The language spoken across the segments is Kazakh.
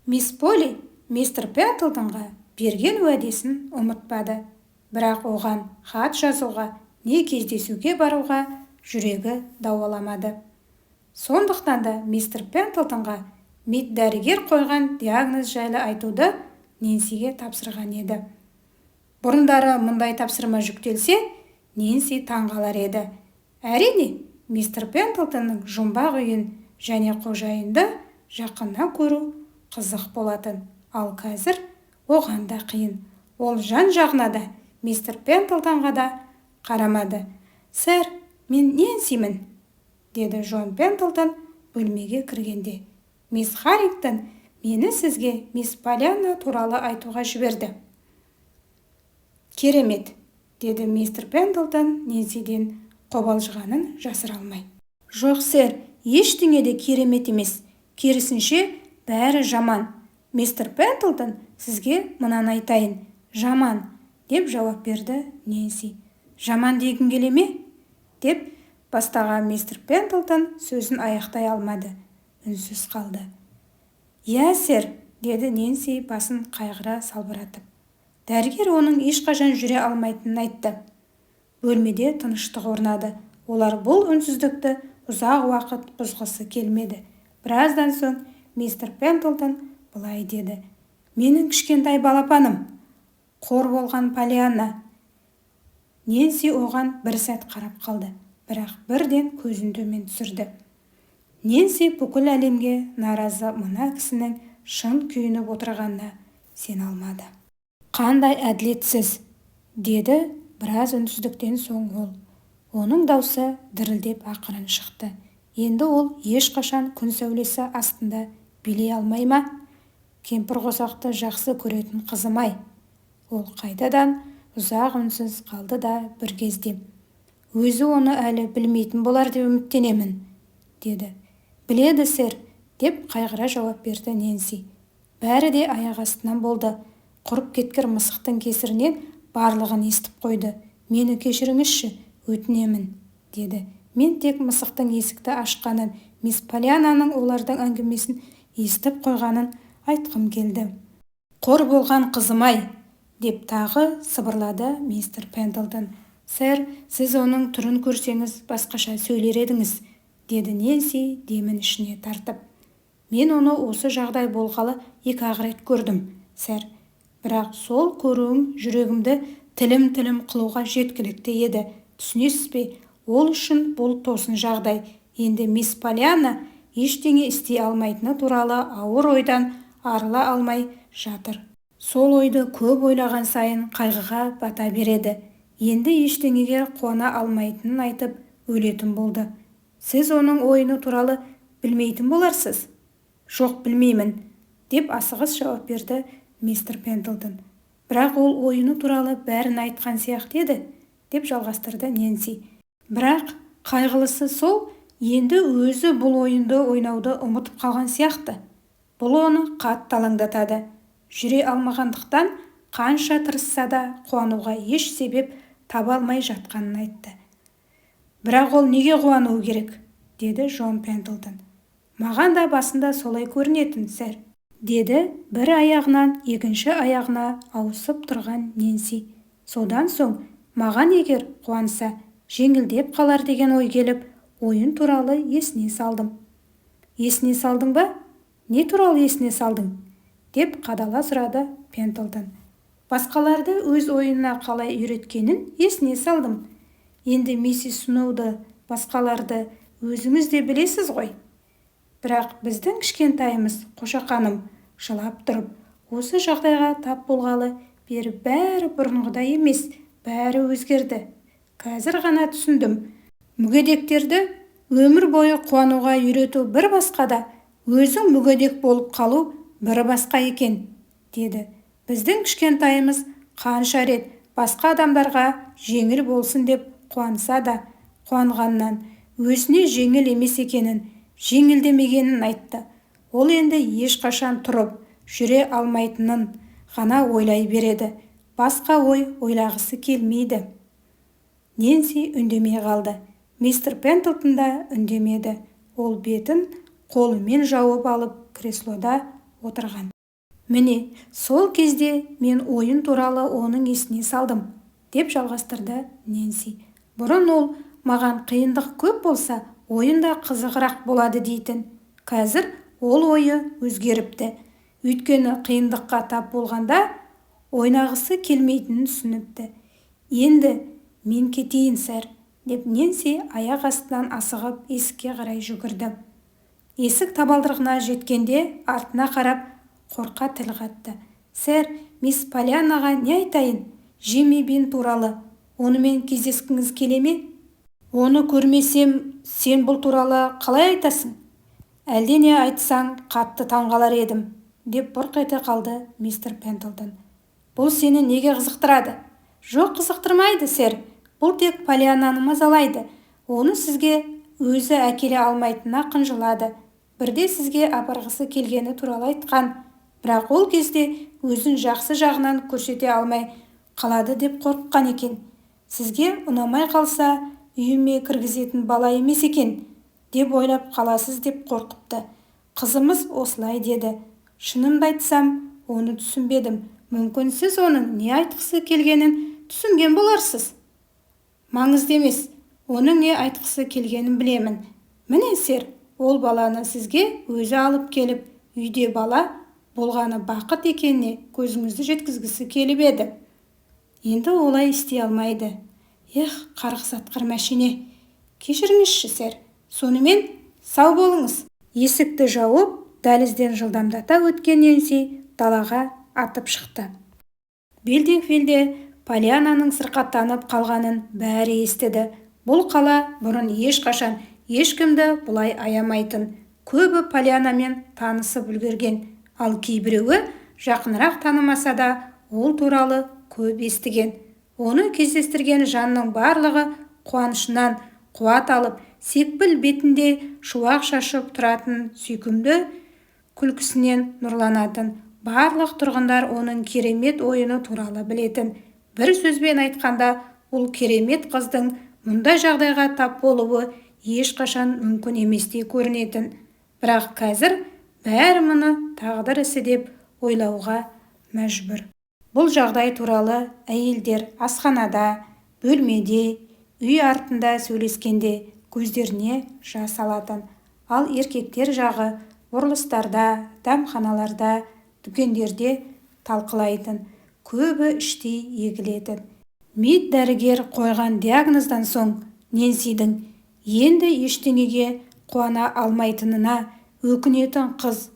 Мисс Полли мистер Пендлтонға берген уәдесін ұмытпады, бірақ оған хат жазуға, не кездесуге баруға жүрегі дауаламады. Сондықтан да мистер Пендлтонға дәрігер қойған диагноз жайлы айтуды Нэнсиге тапсырған еді. Бұрындары мұндай тапсырма жүктелсе, Нэнси таңғалар еді. Әрине, мистер Пендлтонның жұмбақ үйін және қожайынды жақыннан көру қызық болатын. Ал қазір оған да қиын. Ол жан-жағына да, мистер Пендлтонға да қарамады. «Сэр, мен Нэнсимін», – деді Джон Пендлтон бөлмеге кіргенде. «Мисс Харрингтон мені сізге мисс Поллианна туралы айтуға жіберді». «Керемет», – деді мистер Пендлтон Нэнсиден қобалжығанын жасыра алмай. «Жоқ, сэр, ештеңе де керемет емес. Керісінше, бәрі жаман. Мистер Пендлтон, сізге мынаны айтайын. Жаман», – деп жауап берді Нэнси. «Жаман дегің келе ме?» – деп бастаған мистер Пендлтон сөзін аяқтай алмады, үнсіз қалды. «Иә, сэр», – деді Нэнси басын қайғыра салбыратып. «Дәрігер оның ешқашан жүре алмайтынын айтты». Бөлмеде тыныштық орнады. Олар бұл үнсіздікті ұзақ уақыт бұзғысы келмеді. Біраздан соң мистер Пендлтон былай деді: «Менің кішкентай балапаным! Қор болған Поллианна!» Нэнси оған бір сәт қарап қалды, бірақ бірден көзін төмен түсірді. Нэнси бүкіл әлемге наразы мына кісінің шын күйініп отырғанына сене алмады. «Қандай әділетсіз!» – деді біраз үнсіздіктен соң ол. Оның даусы дірілдеп ақырын шықты. «Енді ол ешқашан күн сәулесі астында билей алмай ма? Кемпірқосақты жақсы көретін қызым-ай!» Ол қайтадан ұзақ үнсіз қалды да бір кезде: «Өзі оны әлі білмейтін болар деп үміттенемін», – деді. «Біледі, сэр», – деп қайғыра жауап берді Нэнси. «Бәрі де аяқ астынан болды. Құрып кеткір мысықтың кесірінен барлығын естіп қойды. Мені кешіріңізші, өтінемін», – деді. «Мен тек мысықтың есікті ашқанын, мисс Поллианнаның олардың әңгімесін естіп қойғанын айтқым келді». «Қор болған қызым-ай!» – деп тағы сыбырлады мистер Пендлтон. «Сэр, сіз оның түрін көрсеңіз, басқаша сөйлер едіңіз», – деді Нэнси демін ішіне тартып. «Мен оны осы жағдай болғалы екі-ақ рет көрдім, сэр. Бірақ сол көруім жүрегімді тілім-тілім қылуға жеткілікті еді. Түсінесіз бе, ол үшін бұл тосын жағдай. Енді мисс Поллианна ештеңе істей алмайтыны туралы ауыр ойдан арыла алмай жатыр. Сол ойды көп ойлаған сайын қайғыға бата береді. Енді ештеңеге қуана алмайтынын айтып өлетін болды. Сіз оның ойыны туралы білмейтін боларсыз?» «Жоқ, білмеймін», – деп асығыс жауап берді мистер Пендлтон. «Бірақ ол ойыны туралы бәрін айтқан сияқты еді», – деп жалғастырды Нэнси. «Бірақ қайғылысы сол, енді өзі бұл ойынды ойнауды ұмытып қалған сияқты. Бұл оны қатты алаңдатады. Жүре алмағандықтан қанша тырысса да қуануға еш себеп таба алмай жатқанын айтты». «Бірақ ол неге қуануы керек?» – деді Джон Пендлтон. «Маған да басында солай көрінетін, сэр», – деді бір аяғынан екінші аяғына ауысып тұрған Нэнси. «Содан соң маған егер қуанса, жеңілдеп қалар деген ой келіп, ойын туралы есіне салдым». «Есіне салдың ба? Не туралы есіне салдың?» – деп қадала сұрады Пендлтон. «Басқаларды өз ойынына қалай үйреткенін есіне салдым. Енді миссис Сноуды, басқаларды өзіңіз де білесіз ғой. Бірақ біздің кішкентайымыз, қошақаным, жылап тұрып, осы жағдайға тап болғалы бері бәрі бұрынғыдай емес, бәрі өзгерді. Қазір ғана түсіндім. Мүгедектерді өмір бойы қуануға үйрету бір басқа да, өзің мүгедек болып қалу бір басқа екен», – деді. «Біздің кішкентайымыз қанша рет басқа адамдарға жеңіл болсын деп қуанса да, қуанғаннан өзіне жеңіл емес екенін, жеңілдемегенін айтты. Ол енді ешқашан тұрып, жүре алмайтынын ғана ойлай береді. Басқа ой ойлағысы келмейді». Нэнси үндемей қалды. Мистер Пендлтон да үндемеді. Ол бетін қолымен жауып алып, креслода отырған. Міне, сол кезде мен ойын туралы оның есіне салдым, деп жалғастырды Нэнси. Бұрын ол маған қиындық көп болса, ойын да қызығырақ болады дейтін. Қазір ол ойы өзгеріпті. Өйткені қиындыққа тап болғанда ойнағысы келмейтінін түсініпті. Енді мен кетейін, сэр, деп Нэнси аяқ астынан асығып есікке қарай жүгірді. Есік табалдырығына жеткенде артына қарап, қорқа тіл қатты. Сэр, мисс Поллианнаға не айтайын? Жимми Бин туралы. Онымен кездескіңіз келе ме? Оны көрмесем, сен бұл туралы қалай айтасың? Әлдене айтсаң, қатты таңғалар едім, деп бұрқ ете қалды мистер Пендлтон. Бұл сені неге қызықтырады? Жоқ, қызықтырмайды, сэр. Бұл тек Поллианнаны мазалайды. Оны сізге өзі әкеле алмайтынына қынжылады. Бірде сізге апарғысы келгені туралы айтқан. Бірақ ол кезде өзін жақсы жағынан көрсете алмай қалады деп қорыққан екен. Сізге ұнамай қалса, үйіме кіргізетін бала емес екен деп ойлап қаласыз деп қорқыпты. Қызымыз осылай деді. Шынымды айтсам, оны түсінбедім. Мүмкін, сіз оның не айтқысы келгенін түсінген боларсыз. Маңызды емес, оның не айтқысы келгенін білемін. Міне, сэр, ол баланы сізге өзі алып келіп, үйде бала болғаны бақыт екеніне көзіңізді жеткізгісі келіп еді. Енді олай істей алмайды. Эх, қарғыс атқыр мәшине. Кешіріңізші, сэр. Сонымен, сау болыңыз. Есікті жауып, дәлізден жылдамдата өткен Нэнси далаға атып шықты. Билдингвиллде Поллианнаның сырқаттанып қалғанын бәрі естіді. Бұл қала бұрын ешқашан ешкімді бұлай аямайтын. Көбі Поллианнамен танысып үлгерген, ал кейбіреуі жақынырақ танымаса да, ол туралы көп естіген. Оны кездестірген жанның барлығы қуанышынан қуат алып, секпіл бетінде шуақ шашып тұратын сүйкімді күлкісінен нұрланатын. Барлық тұрғындар оның керемет ойыны туралы білетін. Бір сөзбен айтқанда, бұл керемет қыздың мұндай жағдайға тап болуы ешқашан мүмкін еместей көрінетін. Бірақ қазір бәрі мұны тағдыр ісі деп ойлауға мәжбүр. Бұл жағдай туралы әйелдер асханада, бөлмеде, үй артында сөйлескенде көздеріне жас алатын. Ал еркектер жағы бұрылыстарда, дәмханаларда, дүкендерде талқылайтын. Көбі іштей егілетін. Мид дәрігер қойған диагноздан соң Нэнсидің енді ештеңеге қуана алмайтынына өкінетін қыз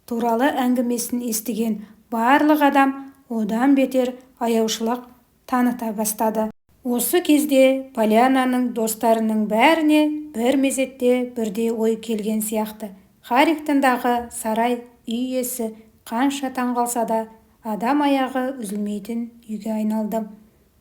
туралы әңгімесін естіген барлық адам одан бетер аяушылық таныта бастады. Осы кезде Поллианнаның достарының бәріне бір мезетте бірдей ой келген сияқты. Харрингтондағы сарай үй иесі қанша таңғалса да, адам аяғы үзілмейтін үйге айналды.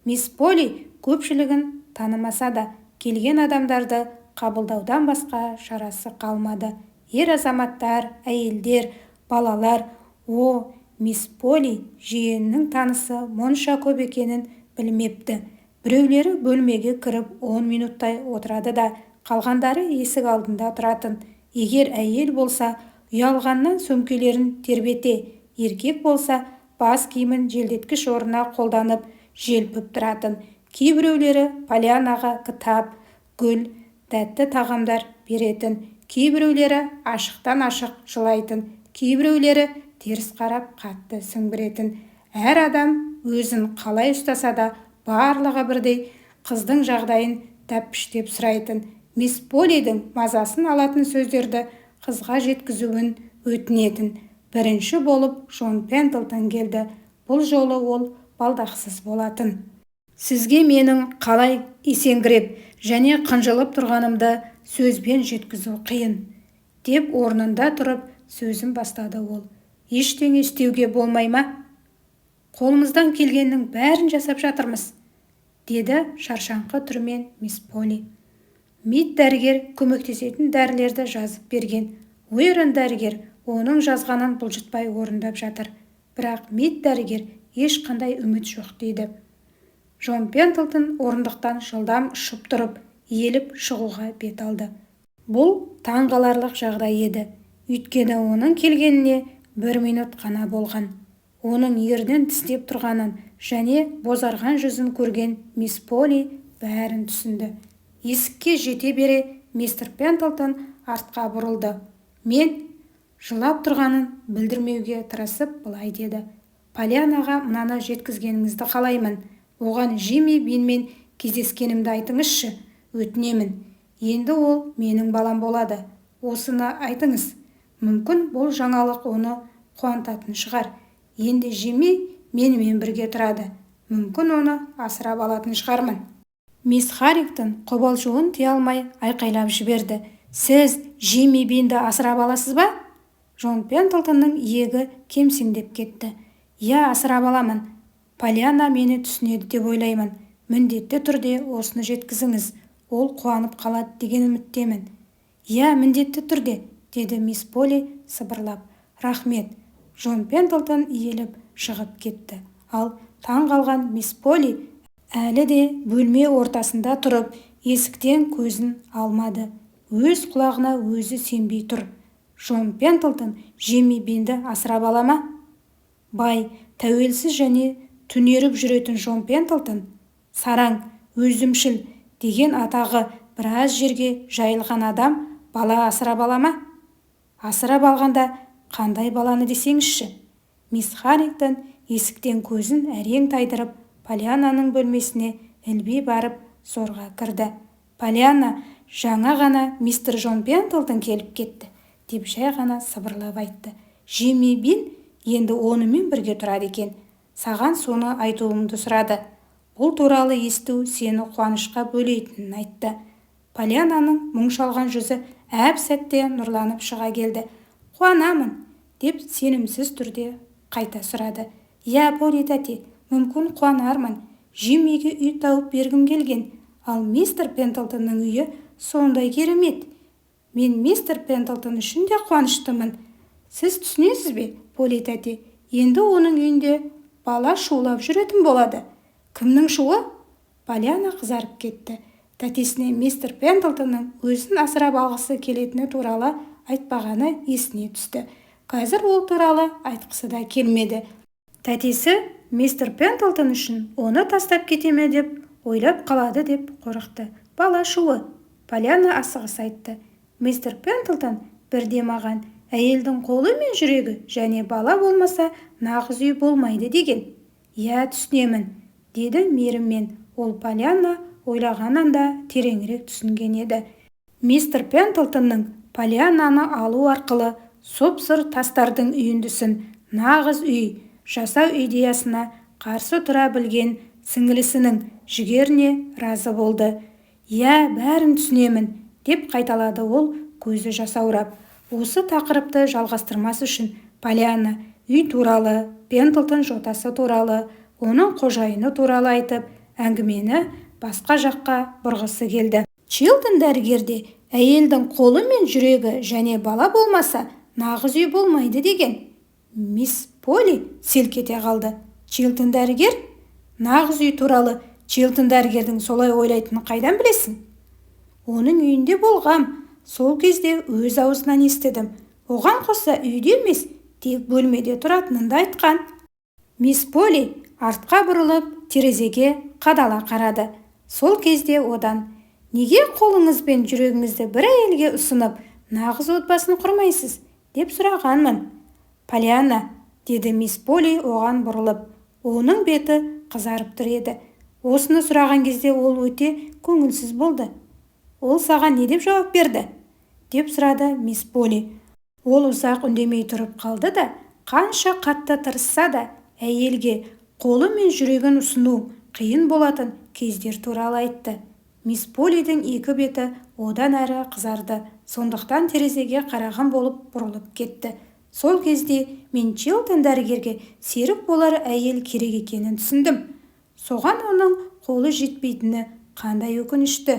Мисс Полли көпшілігін танымаса да, келген адамдарды қабылдаудан басқа шарасы қалмады. Ер азаматтар, әйелдер, балалар. О, мисс Полли жиенінің танысы мұнша көп екенін білмепті. Біреулері бөлмеге кіріп 10 минуттай отырады да, қалғандары есік алдында тұратын. Егер әйел болса, ұялғаннан сөмкелерін тербете, еркек болса, бас киімін желдеткіш орнына қолданып, желпіп тұратын. Кейбіреулері Поллианнаға кітап, гүл, тәтті тағамдар беретін. Кейбіреулері ашықтан-ашық жылайтын, кейбіреулері теріс қарап қатты сіңбіретін. Әр адам өзін қалай ұстаса да, барлығы бірдей қыздың жағдайын тәппіштеп сұрайтын. Мисс Поллидің мазасын алатын сөздерді қызға жеткізуін өтінетін. Бірінші болып Джон Пендлтон келді. Бұл жолы ол балдақсыз болатын. Сізге менің қалай есеңгіреп және қынжылып тұрғанымды сөзбен жеткізу қиын, деп орнында тұрып сөзін бастады ол. Ештеңе істеуге болмай ма? Қолымыздан келгеннің бәрін жасап жатырмыз, деді шаршаңқы түрмен мисс Полли. Мид дәрігер көмектесетін дәрілерді жазып берген. Уоррен дәрігер оның жазғанын бұлжытпай орындап жатыр. Бірақ Мид дәрігер ешқандай үміт жоқ дейді. Джон Пендлтон орындықтан жылдам ұшып тұрып, иіліп шығуға бет алды. Бұл таңғаларлық жағдай еді. Өйткені оның келгеніне Бір минут қана болған. Оның ернін тістеп тұрғанын және бозарған жүзін көрген мисс Полли бәрін түсінді. Есікке жете бере мистер Пендлтон артқа бұрылды. Мен жылап тұрғанын білдірмеуге тырысып былай деді: «Поллианнаға мынаны жеткізгеніңізді қалаймын. Оған Жимми Бинмен кездескенімді айтыңызшы, өтінемін. Енді ол менің балам болады. Осыны айтыңыз. Мүмкін, бұл жаңалық оны қуантатын шығар. Енді Жимми менімен бірге тұрады. Мүмкін, оны асырап алатын шығармын». Мисс Харрингтон қобалжуын тыя алмай айқайлап жіберді: «Сіз Жимми Бинді асырап аласыз ба?» Джон Пендлтонның иегі кемсеңдеп кетті. «Иә, асырап аламын. Поллианна мені түсінеді деп ойлаймын. Міндетті түрде осыны жеткізіңіз. Ол қуанып қалады деген үміттемін». «Иә, міндетті түрде», – деді мисс Полли сыбырлап. «Рахмет». Джон Пендлтон иіліп шығып кетті. Ал таң қалған мисс Полли әлі де бөлме ортасында тұрып, есіктен көзін алмады. Өз құлағына өзі сенбей тұр. Джон Пендлтон Жимми Бинді асырап ала ма? Бай, тәуелсіз және түнеріп жүретін Джон Пендлтон, сараң, өзімшіл деген атағы біраз жерге жайылған адам бала асырап ала ма? Асырап алғанда қандай баланы десеңізші! Мисс Харрингтон есіктен көзін әрең тайдырып, Поллианнаның бөлмесіне ілби барып зорға кірді. «Поллианна, жаңа ғана мистер Джон Пендлтон келіп кетті», – деп жай ғана сыбырлап айтты. «Жимми Бин енді онымен бірге тұрады екен. Саған соны айтуымды сұрады. Бұл туралы есту сені қуанышқа бөлейтінін айтты». Поллианнаның мұң шалған жүзі әп-сәтте нұрланып шыға келді. «Қуанамын?» – деп сенімсіз түрде қайта сұрады. «Иә, Полли тәте, мүмкін, қуанармын. Жиммиге үй тауып бергім келген. Ал мистер Пендлтонның үйі сондай керемет. Мен мистер Пендлтон үшін де қуаныштымын. Сіз түсінесіз бе, Полли тәте, енді оның үйінде бала шулап жүретін болады». «Кімнің шуы?» Поллианна қызарып кетті. Тәтесіне мистер Пендлтонның өзін асырап алғысы келетіні туралы айтпағаны есіне түсті. Қазір ол туралы айтқысы да келмеді. Тәтесі мистер Пендлтон үшін оны тастап кете ме деп ойлап қалады деп қорықты. «Бала шуы», – Поллианна асығыс айтты. «Мистер Пендлтон бірде маған: «Әйелдің қолы мен жүрегі және бала болмаса, нағыз үй болмайды», – деген». «Иә, түсінемін», – деді мейіріммен. Ол Поллианна ойлағаннан да тереңірек түсінген еді. Мистер Пендлтонның Поллианнаны алу арқылы сұп-сұр тастардың үйіндісін нағыз үй жасау идеясына қарсы тұра білген сіңілісінің жігеріне разы болды. «Иә, бәрін түсінемін», – деп қайталады ол көзі жасаурап. Осы тақырыпты жалғастырмас үшін Поллианна үй туралы, Пендлтон жотасы туралы, оның қожайыны туралы айтып, әңгімені басқа жаққа бұрғысы келді. «Чилтон дәрігер де әйелдің қолы мен жүрегі және бала болмаса, нағыз үй болмайды деген». Мисс Полли селк ете қалды. «Чилтон дәрігер? Нағыз үй туралы Чилтон дәрігердің солай ойлайтынын қайдан білесің?» «Оның үйінде болғам. Сол кезде өз аузынан естідім. Оған қоса үйде емес, тек бөлмеде тұратынын да айтқан». Мисс Полли артқа бұрылып, терезеге қадала қарады. Сол кезде одан: «Неге қолыңыз бен жүрегіңізді бір әйелге ұсынып, нағыз отбасын құрмайсыз?» деп сұрағанмын. «Поллианна», – деді мисс Полли оған бұрылып. Оның беті қызарып тұр еді. Осыны сұраған кезде ол өте көңілсіз болды. «Ол саған не деп жауап берді?» – деп сұрады мисс Полли. Ол ұзақ үндемей тұрып қалды да, қанша қатты тырысса да, әйелге қолы мен жүрегін ұсыну қиын болатын кездер туралы айтты. Мисс Поллидің екі беті одан әрі қызарды. Сондықтан терезеге қараған болып бұрылып кетті. «Сол кезде мен Чилтон дәрігерге серік болар әйел керек екенін түсіндім. Соған оның қолы жетпейтіні қандай өкінішті».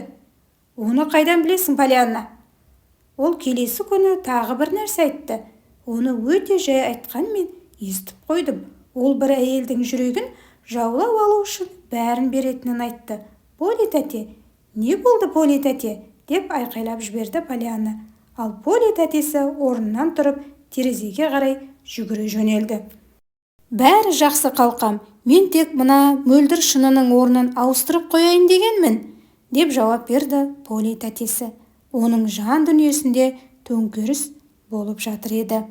«Оны қайдан білесің, Поллианна?» «Ол келесі күні тағы бір нәрсе айтты. Оны өте жай айтқанмен, естіп қойдым. Ол бір әйелдің жүрегін жаулап алу үшін бәрін беретінін айтты. Полли тәте, не болды, Полли тәте?» – деп айқайлап жіберді Поллианна. Ал Полли тәтесі орнынан тұрып, терезеге қарай жүгіре жөнелді. Бәрі жақсы, қалқам, мен тек мына мөлдір шынының орнын ауыстырып қояйын дегенмін, деп жауап берді Поли тәтесі. Оның жан дүниесінде төңкеріс болып жатыр еді.